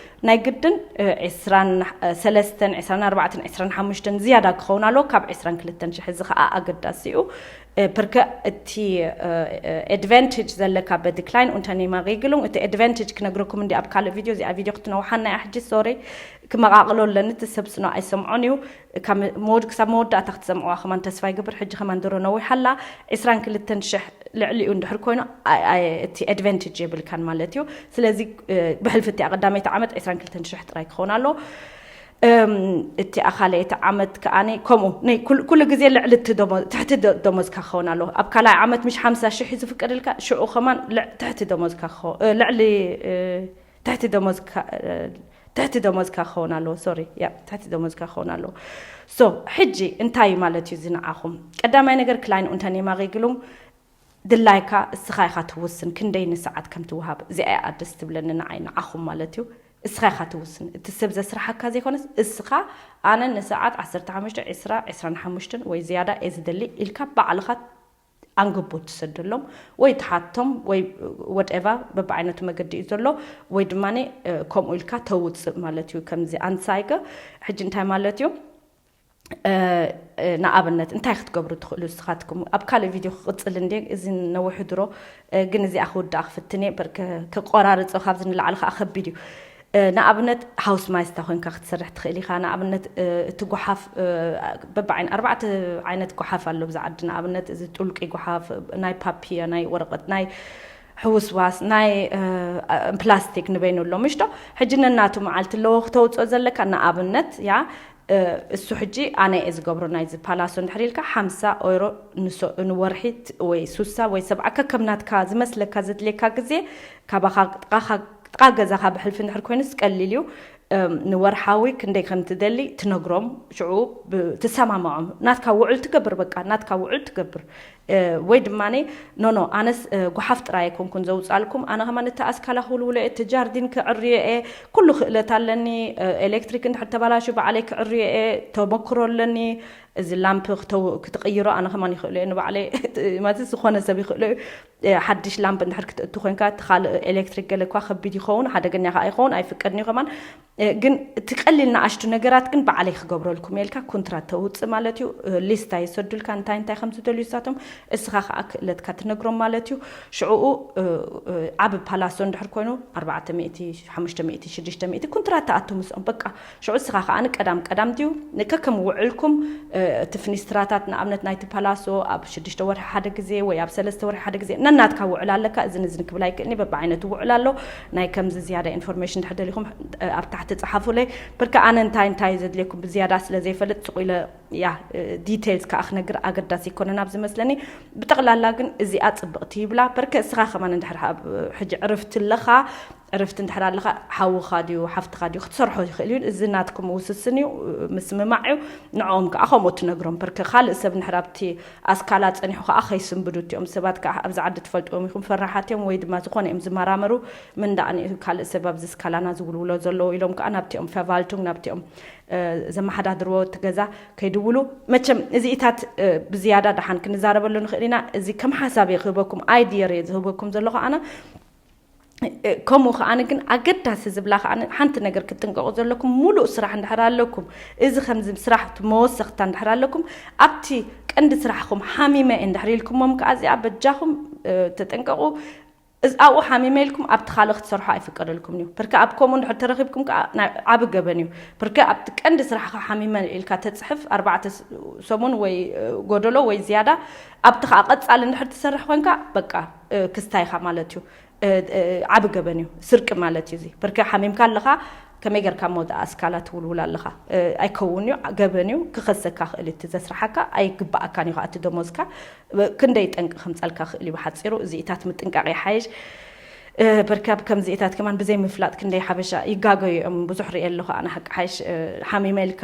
ናይ ግድን፣ እ፣ ዕስራን ሰለስተን፣ ዕስራን ኣርባዕተን፣ ዕስራን ሓሙሽተን ዝያዳ ክኸውን ኣለዎ ካብ ዕስራን ክልተን ሽሕ። እዚ ኸዓ ኣገዳሲ እዩ። እ፣ ፐርከ እቲ፣ እ፣ እ፣ ኣድቫንቴጅ ዘለካ በቲ ክላይን ኡንተርኔማ ሬግሉን፣ እቲ ኣድቫንቴጅ ክነግረኩም እንዲ ኣብ ካልእ ቪድዮ፣ እዚኣ ቪድዮ ክትነውሓና እያ ሕጂ፣ ሶሪ፣ ክመቓቕሎ ኣለኒ፣ እቲ ሰብ ስኖ ኣይሰምዖን እዩ። ካብ መወድ-፣ ክሳብ መወዳእታ ክትሰምዕዋ ከማን ተስፋ ይገብር። ሕጂ ከማን ድሮ ነዊሓ ኣላ። ዕስራን ክልተን ሽሕ ልዕሊኡ እንድሕር ኮይኑ፣ ኣይ-፣ ኣይ-፣ እቲ ኣድቫንቴጅ የብልካን ማለት እዩ። ስለዚ፣ እ፣ ብሕልፊ እቲኣ ቀዳመይቲ ዓመት ዕስራን ክልተን ሽሕ ጥራይ ክኸውን ኣለዎ። እም፣ እቲኣ ካልኣይቲ ዓመት ከኣኒ ከምኡ፣ ናይ ኩል-፣ ኩሉ ግዜ ልዕሊ እቲ ደሞ-፣ ትሕቲ ደ-፣ ደሞዝካ ክኸውን ኣለዎ። ኣብ ካልኣይ ዓመት ምሽ ሓምሳ ሽሕ እዩ ዝፍቀደልካ፣ ሽዑ ከማን ልዕ-፣ ትሕቲ ደሞዝካ ክኸ-፣ እ፣ ልዕሊ፣ እ፣ ትሕቲ ደሞዝካ፣ እ፣ ትሕቲ ደሞዝካ ክኸውን ኣለዎ። ሶሪ፣ ያ፣ ትሕቲ ደሞዝካ ክኸውን ኣለዎ። ሶ፣ ሕጂ እንታይ እዩ ማለት እዩ እዚ ንዓኹም? ቀዳማይ ነገር ክላይን ኡንተርኔማ ሬግሉን ድላይካ እስኻ ኢኻ ትውስን ክንደይ ንሰዓት ከም ትወሃብ። እዚኣ እያ ኣደስ ትብለኒ ንዓይ፣ ንዓኹም ማለት እዩ። እስኻ ኢኻ ትውስን። እቲ ሰብ ዘስርሓካ ዘይኮነስ እስኻ፣ ኣነ ንሰዓት ዓሰርተ ሓሙሽተ፣ ዕስራ፣ ዕስራን ሓሙሽተን ወይ ዝያዳ እየ ዝደሊ ኢልካ ባዕልኻ ኣንግቦ ትሰደሎም ወይ ትሓቶም ወይ ወድኤቫ በብዓይነቱ መገዲ እዩ ዘሎ። ወይ ድማ፣ እ፣ ከምኡ ኢልካ ተውፅእ ማለት እዩ። ከምዚ ኣንሳይገ ሕጂ እንታይ ማለት እዩ? እ፣ እ፣ ንኣብነት እንታይ ክትገብሩ ትኽእሉ ንስኻትኩም? ኣብ ካልእ ቪድዮ ክቕፅል እንዴ፣ እዚ ነዊሑ ድሮ፣ እ፣ ግን እዚኣ ክውዳእ ክፍትን እየ። በር-፣ ከ-፣ ከቆራርፆ ካብዚ ንላዕሊ ከዓ ከቢድ እዩ። እ፣ ንኣብነት ሃውስ ማይስታ ኮይንካ ክትሰርሕ ትኽእል ኢኻ። ንኣብነት፣ እ፣ እቲ ጓሓፍ፣ እ፣ በብዓይነ-፣ ኣርባዕተ ዓይነት ጓሓፍ ኣሎ ብዛ ዓዲ። ንኣብነት እዚ ጡልቂ ጓሓፍ፣ ናይ ፓፒያ፣ ናይ ወረቐት፣ ናይ ሕውስዋስ፣ ናይ፣ እ፣ ፕላስቲክ ንበይኑ ኣሎ ምሽቶ። ሕጂ ነናቱ መዓልቲ ኣለዎ ክተውፅኦ ዘለካ። ንኣብነት ያ፣ እ፣ እሱ ሕጂ ኣነ እየ ዝገብሮ ናይዚ ፓላሶ እንድሕር ኢልካ ሓምሳ ኦይሮ ንሶ-፣ ንወርሒ ት-፣ ወይ ሱሳ ወይ ሰብዓ ከከም ናትካ ዝመስለካ ዘድልየካ ግዜ ካባኻ ጥቓኻ፣ ጥቓ ገዛኻ ብሕልፊ እንድሕር ኮይኑስ ቀሊል እዩ። እም፣ ንወርሓዊ ክንደይ ከም ትደሊ ትነግሮም፣ ሽዑ ብ-፣ ትሰማምዖም። ናትካ ውዕል ትገብር፣ በቃ ናትካ ውዕል ትገብር። እ፣ ወይ ድማኒ፣ ኖ፣ ኖ፣ ኣነስ፣ እ፣ ጓሓፍ ጥራይ ኣይኮንኩን ዘውጻልኩም፣ ኣነ ከማን እቲ ኣስካላ ክውልውሎ እየ፣ እቲ ጃርዲን ክዕርዮ እየ፣ ኩሉ ክእለት ኣለኒ፣ እ፣ ኤሌክትሪክ እንድሕር ተባላሹ ባዕለይ ክዕርዮ እየ፣ ተመክሮ ኣለኒ፣ እዚ ላምፕ ክተው-፣ ክትቕይሮ ኣነ ከማን ይኽእሎ እየ ንባዕለይ፣ ማለት ዝኾነ ሰብ ይኽእሎ እዩ። እ፣ ሓድሽ ላምፕ እንድሕር ክትእቱ ኮይንካ፣ እቲ ካልእ ኤሌክትሪክ ገለ እኳ ከቢድ ይኸውን፣ ሓደገኛ ከኣ ይኸውን፣ ኣይፍቀድን እዩ ከማን። እ፣ ግን እቲ ቀሊል ንኣሽቱ ነገራት ግን ባዕለይ ክገብረልኩም እየ ኢልካ ኮንትራት ተውፅእ ማለት እዩ። እ፣ ሊስታ ይሰዱልካ፣ እንታይ እንታይ ከም ዝደልዩ ንሳቶም፣ እስኻ ከኣ ክእለትካ ትነግሮም ማለት እዩ። ሽዕኡ፣ እ፣ እ፣ ዓቢ ፓላሶ እንድሕር ኮይኑ፣ ኣርባዕተ ሚእቲ፣ ሓሙሽተ ሚእቲ፣ ሽዱሽተ ሚእቲ ኮንትራት ትኣቱ ምስኦም። በቃ፣ ሽዑ እስኻ ከኣ ንቀዳም ቀዳም ድዩ፣ ንከከም ውዕልኩም፣ እ፣ እቲ ፍኒስትራታት፣ ንኣብነት ናይቲ ፓላሶ ኣብ ሽዱሽተ ወርሒ ሓደ ግዜ ወይ ኣብ ሰለስተ ወርሒ ሓደ ግዜ ነናትካ ውዕል ኣለካ። እዝን እዝን ክብል ኣይክእልኒ፣ በብዓይነቱ ውዕል ኣሎ። ናይ ከምዚ ዝያዳ ኢንፎርሜሽን እንድሕር ደሊኹም፣ እ፣ ኣብ ታሕቲ ጸሓፉለይ። በርካ ኣነ እንታይ እንታይ ዘድልየኩም ብዝያዳ ስለ ዘይፈልጥ፣ ስቕ ኢለ፣ ያ፣ እ፣ ዲቴይልስ ከኣ ክነግር ኣገዳሲ ኣይኮነን ኣብ ዝመስለኒ። ብጠቕላላ ግን እዚኣ ጽብቕቲ ይብላ። በርከ እስኻ ከማን እንድሕር ኣብ ሕጂ ዕርፍቲ ኣለኻ፣ ዕርፍቲ እንድሕር ኣለኻ፣ ሓውኻ ድዩ ሓፍትኻ ድዩ ክትሰርሖ ይኽእል እዩ። እዚ ናትኩም ውስስን እዩ፣ ምስምማዕ እዩ። ንዕኦም ከዓ ከምኡ ትነግሮም። በርከ ካልእ ሰብ እንድሕር ኣብቲ ኣስካላ ጸኒሑ ከዓ ከይስንብዱ እቲኦም ሰባት ከዓ ኣብዚ ዓዲ ትፈልጥዎም ኢኹም፣ ፈራሓት እዮም ወይ ድማ ዝኾነ እዮም ዝመራመሩ። ምን ደኣ ካልእ ሰብ ኣብዚ ስካላና ዝውልውሎ ዘለዎ ኢሎም ከዓ ናብቲኦም ፈቫልቱንግ ናብቲኦም ዘመሓዳድርዎ እቲ ገዛ ከይድውሉ። መቸም እዚኢታት ብዝያዳ ደሓን ክንዛረበሉ ንኽእል ኢና። እዚ ከም ሓሳብ እየ ክህበኩም፣ ኣይድየር እየ ዝህበኩም ዘለኹ ኣነ። ከምኡ ከዓኒ ግን ኣገዳሲ ዝብላ ከዓኒ ሓንቲ ነገር ክትጥንቀቁ ዘለኩም፣ ሙሉእ ስራሕ እንድሕር ኣለኩም፣ እዚ ከምዚ ስራሕ መወሰኽታ እንድሕር ኣለኩም፣ ኣብቲ ቀንዲ ስራሕኹም ሓሚመ እየ እንድሕር ኢልኩሞም ከዓ እዚኣ በጃኹም ተጠንቀቁ። እዚ ኣብኡ ሓሚመ ኢልኩም ኣብቲ ካልእ ክትሰርሖ ኣይፍቀደልኩም እዩ። ብርከ ኣብ ከምኡ እንድሕር ተረኺብኩም ከዓ ናይ ዓቢ ገበን እዩ። ብርከ ኣብቲ ቀንዲ ስራሕካ ሓሚመ ኢልካ ተፅሕፍ ኣርባዕተ ሰሙን ወይ ጎደሎ ወይ ዝያዳ ኣብቲ ከዓ ቀፃሊ እንድሕር ትሰርሕ ኮንካ በቃ ክስታይካ ማለት እዩ። ዓቢ ገበን እዩ፣ ስርቂ ማለት እዩ። እዚ ብርከ ሓሚምካ ኣለካ ከመይ ገርካ ሞ ደኣ ኣስካላ ትውልውል ኣለኻ? ኣይከውን እዩ፣ ገበን እዩ። ክኸሰካ ክእል እቲ ዘስርሓካ ኣይግባኣካን እዩ። እቲ ደሞዝካ ክንደይ ጠንቂ ከምፀልካ ክእል እዩ። ብሓፂሩ እዚኢታት ምጥንቃቕ ይሓይሽ። በርካብ ከምዚኢታት ከማን ብዘይ ምፍላጥ ክንደይ ሓበሻ ይጋገዩ እዮም። ብዙሕ ርእ ኣለኹ ኣነ ሓቂ ሓይሽ ሓሚመ ኢልካ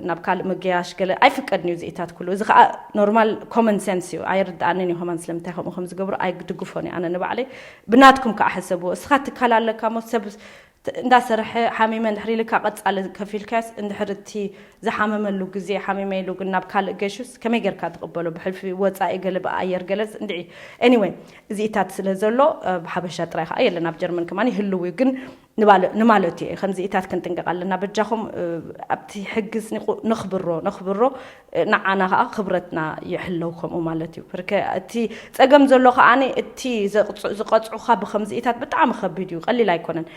ናብ ካልእ ምግያሽ ገለ ኣይፍቀድን እዩ። እዚኢታት ኩሉ እዚ ከዓ ኖርማል ኮመን ሴንስ እዩ። ኣይርድኣንን እዩ ከማን ስለምንታይ ከምኡ ከም ዝገብሩ ኣይድግፎን እየ ኣነ ንባዕለይ። ብናትኩም ከዓ ሕሰብዎ። እስኻ ትካል ኣለካ ሞ ሰብ እንዳሰርሐ ሓሚመ እንድሕር ኢልካ ቀፃሊ ከፊልካስ እንድሕር እቲ ዝሓመመሉ ግዜ ሓሚመ ኢሉ ግን ናብ ካልእ ገሹስ ከመይ ጌርካ ትቕበሎ? ብሕልፊ ወፃኢ ገለ ብኣየር ገለስ እንድዒ። Anyway እዚኢታት ስለ ዘሎ ብሓበሻ ጥራይ ከዓ የለን፣ ኣብ ጀርመን ከማን ይህልው እዩ ግን ንማለቱ እየ። ከምዚኢታት ክንጥንቀቕ ኣለና። በጃኹም ኣብቲ ሕግስ ንኽብሮ ነኽብሮ፣ ንዓና ከዓ ክብረትና ይሕለው ከምኡ ማለት እዩ። ብርከ እቲ ፀገም ዘሎ ከዓኒ እቲ ዝቐፅዑኻ ብከምዚኢታት ብጣዕሚ ከቢድ እዩ፣ ቀሊል ኣይኮነን።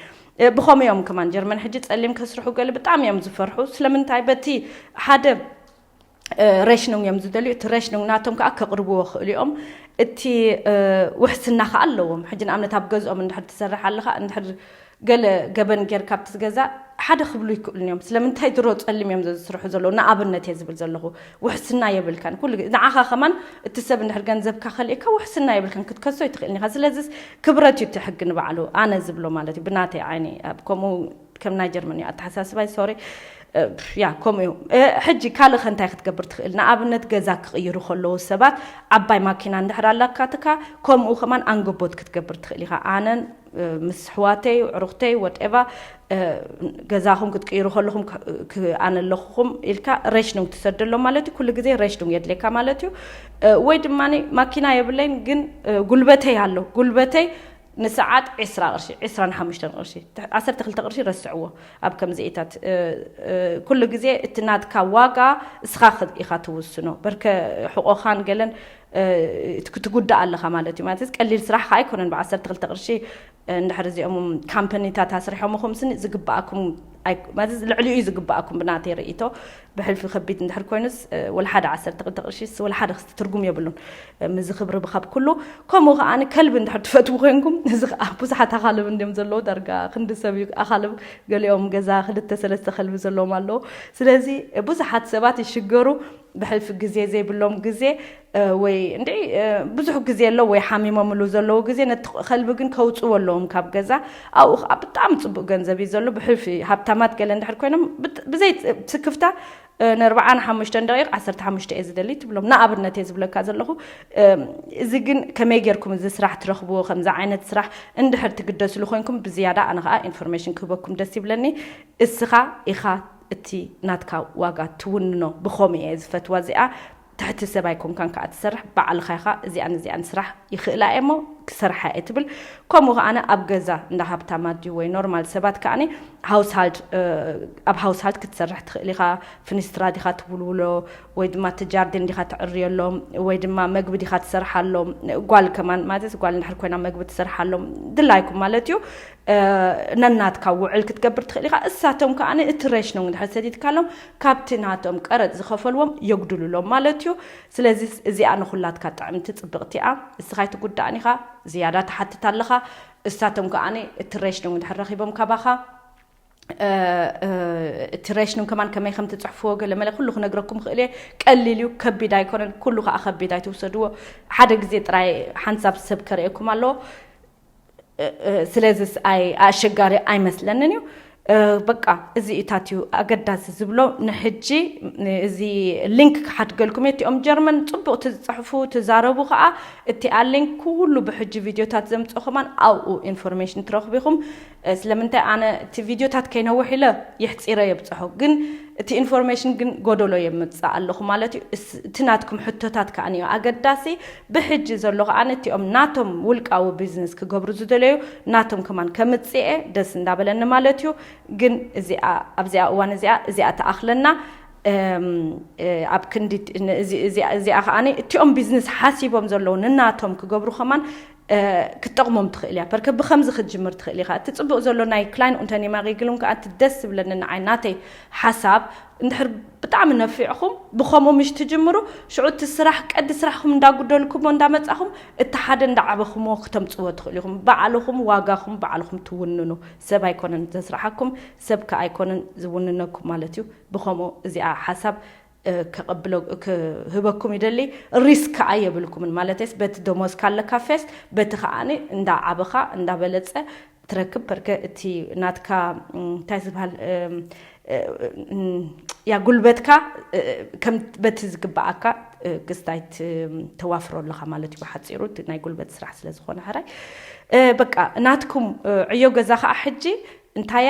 ብኸምኡ እዮም ከማን ጀርመን ሕጂ ፀሊም ከስርሑ ገለ ብጣዕሚ እዮም ዝፈርሑ። ስለምንታይ? በቲ ሓደ ሬሽኑንግ እዮም ዝደልዩ። እቲ ሬሽኑንግ ናቶም ከዓ ከቕርብዎ ክእሉ እዮም። እቲ ውሕስና ከዓ ኣለዎም። ሕጂ ንኣብነት ኣብ ገዝኦም እንድሕር ትሰርሕ ኣለኻ እንድሕር ገለ ገበን ጌርካ ኣብቲ ገዛ ሓደ ክብሉ ይክእሉን እዮም። ስለምንታይ ድሮ ፀሊም እዮም ዘዝስርሑ ዘለዉ? ንኣብነት እየ ዝብል ዘለኹ። ውሕስና የብልካን። ኩሉ ግዜ ንዓኻ ከማን እቲ ሰብ እንድሕር ገንዘብካ ከሊእካ ውሕስና የብልካን፣ ክትከሶ ይትኽእልን ኢኻ። ስለዚስ ክብረት እዩ እቲ ሕጊ ንባዕሉ፣ ኣነ ዝብሎ ማለት እዩ። ብናተይ ዓይኒ ኣብ ከምኡ ከም ናይ ጀርመን እዩ ኣተሓሳስባይ። ሶሪ ያ ከምኡ እዩ። ሕጂ ካልእ ከ እንታይ ክትገብር ትኽእል? ንኣብነት ገዛ ክቕይሩ ከለዉ ሰባት ዓባይ ማኪና እንድሕር ኣላካትካ ከምኡ ከማን ኣንገቦት ክትገብር ትኽእል ኢኻ። ኣነን ምስ ኣሕዋተይ ኣዕሩኽተይ ወደኤቨር ገዛኹም ክትቅይሩ ከለኹም ኣነ ኣለኹኹም ኢልካ ሬሽኑንግ ትሰደሎም ማለት እዩ። ኩሉ ግዜ ሬሽኑንግ የድልየካ ማለት እዩ። ወይ ድማ ማኪና የብለይን ግን ጉልበተይ ኣሎ። ጉልበተይ ንሰዓት ዕስራ ቅርሺ፣ ዕስራን ሓሙሽተን ቅርሺ፣ ዓሰርተ ክልተ ቅርሺ ረስዕዎ። ኣብ ከምዚኢታት ኩሉ ግዜ እቲ ናትካ ዋጋ እስኻ ኢኻ ትውስኖ። በርከ ሕቆኻን ገለን ክትጉዳእ ኣለኻ ማለት እዩ። ማለት ቀሊል ስራሕ ከዓ ኣይኮነን። ብዓሰርተ ክልተ ቅርሺ እንድሕር እዚኦም ካምፓኒታት ኣስሪሖምኹም ስኒ ዝግባኣኩም ማለት ልዕሊኡ እዩ ዝግባኣኩም ብናተይ ርእይቶ። ብሕልፊ ከቢድ እንድሕር ኮይኑስ ወላ ሓደ ዓሰርተ ክልተ ቅርሺስ ወላ ሓደ ክስቲ ትርጉም የብሉን። ምዚ ክብሪ ብካብ ኩሉ ከምኡ ከዓ ከልቢ እንድሕር ትፈትዉ ኮይንኩም እዚ ከዓ ብዙሓት ኣኻልብ እንዲዮም ዘለዉ ዳርጋ ክንዲ ሰብ እዩ ኣኻልብ። ገሊኦም ገዛ ክልተ ሰለስተ ከልቢ ዘለዎም ኣለዉ። ስለዚ ብዙሓት ሰባት ይሽገሩ ብሕልፊ ግዜ ዘይብሎም ግዜ ወይ እንዲ ብዙሕ ግዜ ኣሎ ወይ ሓሚሞምሉ ዘለዉ ግዜ ነቲ ከልቢ ግን ከውፅዎ ኣለዎም ካብ ገዛ። ኣብኡ ከዓ ብጣዕሚ ፅቡቅ ገንዘብ እዩ ዘሎ። ብሕልፊ ሃብታማት ገለ እንድሕር ኮይኖም ብዘይ ስክፍታ ንኣርባዓ ንሓሙሽተ ደቂቕ ዓሰርተ ሓሙሽተ እየ ዝደሊ ትብሎም። ንኣብነት እየ ዝብለካ ዘለኹ። እዚ ግን ከመይ ጌርኩም እዚ ስራሕ ትረኽብዎ? ከምዚ ዓይነት ስራሕ እንድሕር ትግደስሉ ኮይንኩም ብዝያዳ ኣነ ከዓ ኢንፎርሜሽን ክህበኩም ደስ ይብለኒ። እስኻ ኢኻ እቲ ናትካ ዋጋ ትውንኖ። ብኸምኡ እየ ዝፈትዋ እዚኣ። ትሕቲ ሰብ ኣይኮንካን ከዓ ትሰርሕ፣ ባዕልኻ ኢኻ እዚኣን እዚኣን ስራሕ ይኽእላ እየ እሞ ክሰርሓ እየ ትብል። ከምኡ ከዓነ ኣብ ገዛ እንዳ ሃብታማት ድዩ ወይ ኖርማል ሰባት ከዓኒ ሃውስሃልድ ኣብ ሃውስሃልድ ክትሰርሕ ትኽእል ኢኻ። ፍኒስትራ ዲኻ ትውልውሎ ወይ ድማ እቲ ጃርዲን ዲኻ ትዕርየሎም ወይ ድማ መግቢ ዲኻ ትሰርሓሎም። ጓል ከማን ማለት ጓል እንድሕር ኮይና መግቢ ትሰርሓሎም ድላይኩም ማለት እዩ። ነናትካ ውዕል ክትገብር ትኽእል ኢኻ። እሳቶም ከዓኒ እቲ ሬሽኖንግ እንድሕር ሰዲድካሎም ካብቲ ናቶም ቀረጥ ዝኸፈልዎም የጉድሉሎም ማለት እዩ። ስለዚ እዚኣ ንኹላትካ ጥዕምቲ ጽብቕቲ እያ። እስኻ ኣይትጉዳእን ኢኻ፣ ዝያዳ ትሓትት ኣለኻ። እሳቶም ከዓኒ እቲ ሬሽኖንግ እንድሕር ረኺቦም ካባኻ እቲ ሬሽኑን ከማን ከመይ ከም ትፅሕፍዎ ገለ መለ ኩሉ ክነግረኩም ክእል እየ። ቀሊል እዩ፣ ከቢድ ኣይኮነን። ኩሉ ከዓ ከቢድ ኣይትውሰድዎ። ሓደ ግዜ ጥራይ ሓንሳብ ሰብ ከርእየኩም ኣለዎ። ስለዚስ ኣይ ኣሸጋሪ ኣይመስለንን እዩ። በቃ እዚ እታት እዩ ኣገዳሲ ዝብሎ። ንሕጂ እዚ ሊንክ ክሓድገልኩም እየ። እቲኦም ጀርመን ፅቡቅ ትፅሕፉ ትዛረቡ ከዓ እቲኣ ሊንክ ኩሉ ብሕጂ ቪድዮታት ዘምፅኦ ከማን ኣብኡ ኢንፎርሜሽን ትረኽቡ ኢኹም። ስለምንታይ ኣነ እቲ ቪድዮታት ከይነውሕ ኢለ ይሕፂረ የብፅሖ፣ ግን እቲ ኢንፎርሜሽን ግን ጎደሎ የምፅእ ኣለኹ ማለት እዩ። እቲ ናትኩም ሕቶታት ከዓ እዩ ኣገዳሲ። ብሕጂ ዘሎ ከዓ እቲኦም ናቶም ውልቃዊ ቢዝነስ ክገብሩ ዝደለዩ ናቶም ከማን ከምፅኤ ደስ እንዳበለኒ ማለት እዩ። ግን እዚኣ ኣብዚኣ እዋን እዚኣ እዚኣ ተኣኽለና። ኣብ ክንዲ እዚኣ ከዓ እቲኦም ቢዝነስ ሓሲቦም ዘለዉ ንናቶም ክገብሩ ከማን ክትጠቕሞም ትኽእል እያ። ፐርከ ብከምዚ ክትጅምር ትኽእል ኢኻ። እቲ ፅቡቅ ዘሎ ናይ ክላይን ኡንተርኔማ ሬግሉን ከዓ እቲ ደስ ዝብለኒ ንዓይ ናተይ ሓሳብ እንድሕር ብጣዕሚ ነፊዕኹም ብከምኡ ምሽ ትጅምሩ። ሽዑ እቲ ስራሕ ቀዲ ስራሕኩም እንዳጉደልኩሞ እንዳመፃኹም እቲ ሓደ እንዳዓበኹሞ ክተምፅዎ ትኽእሉ ኢኹም። ባዕልኹም ዋጋኹም ባዕልኹም ትውንኑ። ሰብ ኣይኮነን ዘስራሓኩም፣ ሰብ ከ ኣይኮነን ዝውንነኩም ማለት እዩ። ብከምኡ እዚኣ ሓሳብ ክህበኩም ይደሊ። ሪስክ ከዓ የብልኩምን ማለትስ በቲ ደሞዝ ካለካ ፌስት በቲ ከዓኒ እንዳዓበኻ እንዳበለፀ ትረክብ። ፐርከ እቲ ናትካ እንታይ ዝበሃል ያ ጉልበትካ ከም በቲ ዝግበኣካ ክስታይ ተዋፍሮ ኣለካ ማለት እዩ። ብሓፂሩ ናይ ጉልበት ስራሕ ስለዝኮነ ሕራይ በቃ ናትኩም ዕዮ ገዛ ከዓ ሕጂ እንታያ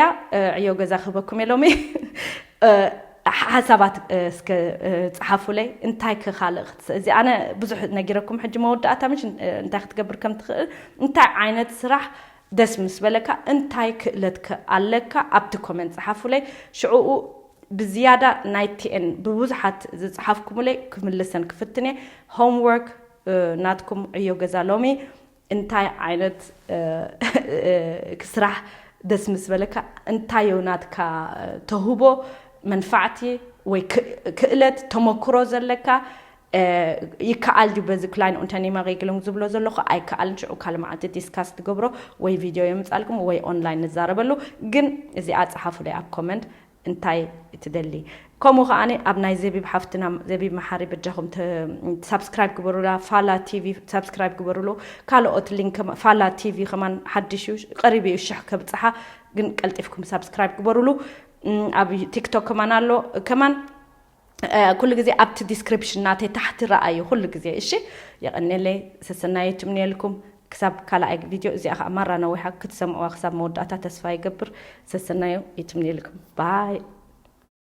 ዕዮ ገዛ ክህበኩም የሎሚ ሓሳባት እስከ ፅሓፉለይ። እንታይ ክካልእ ክትስ እዚ ኣነ ብዙሕ ነጊረኩም። ሕጂ መወዳእታ ምሽ እንታይ ክትገብር ከም ትኽእል እንታይ ዓይነት ስራሕ ደስ ምስ በለካ እንታይ ክእለት ኣለካ ኣብቲ ኮመንት ፀሓፉለይ። ሽዕኡ ብዝያዳ ናይ ቲኤን ብብዙሓት ዝፀሓፍኩምለይ ክምልሰን ክፍትንየ። ሆምወርክ ናትኩም ዕዮ ገዛ ሎሚ እንታይ ዓይነት ስራሕ ደስ ምስ በለካ እንታዮ ናትካ ተህቦ መንፋዕቲ ወይ ክእለት ተመክሮ ዘለካ ይከኣል ድዩ በዚ ክላይን ኡንተርኔማ ሬግሉን ዝብሎ ዘለኹ ኣይከኣልን። ሽዑ ካልእ መዓልቲ ዲስካስ ትገብሮ ወይ ቪድዮ የምፃልኩም ወይ ኦንላይን ንዛረበሉ። ግን እዚኣ ፀሓፉለይ ኣብ ኮመንት እንታይ ትደሊ። ከምኡ ከዓኒ ኣብ ናይ ዘቢብ ሓፍትና ዘቢብ መሓሪ በጃኹም ሳብስክራይብ ግበሩላ። ፋላ ቲቪ ሳብስክራይብ ግበሩሉ። ካልኦት ሊንክ ፋላ ቲቪ ከማን ሓድሽ እዩ ቀሪቡ እዩ ሽሕ ከብፅሓ። ግን ቀልጢፍኩም ሳብስክራይብ ግበሩሉ። ኣብ ቲክቶክ ከማን ኣሎ ከማን ኩሉ ግዜ ኣብቲ ዲስክሪፕሽን ናተይ ታሕቲ ረኣዩ ኩሉ ግዜ። እሺ የቐኔለይ ሰሰናዩ ትምንየልኩም። ክሳብ ካልኣይ ቪድዮ እዚኣ ከዓ ማራ ነዊሓ ክትሰምዕዋ ክሳብ መወዳእታ ተስፋ ይገብር። ሰሰናዩ ይትምንየልኩም ባይ።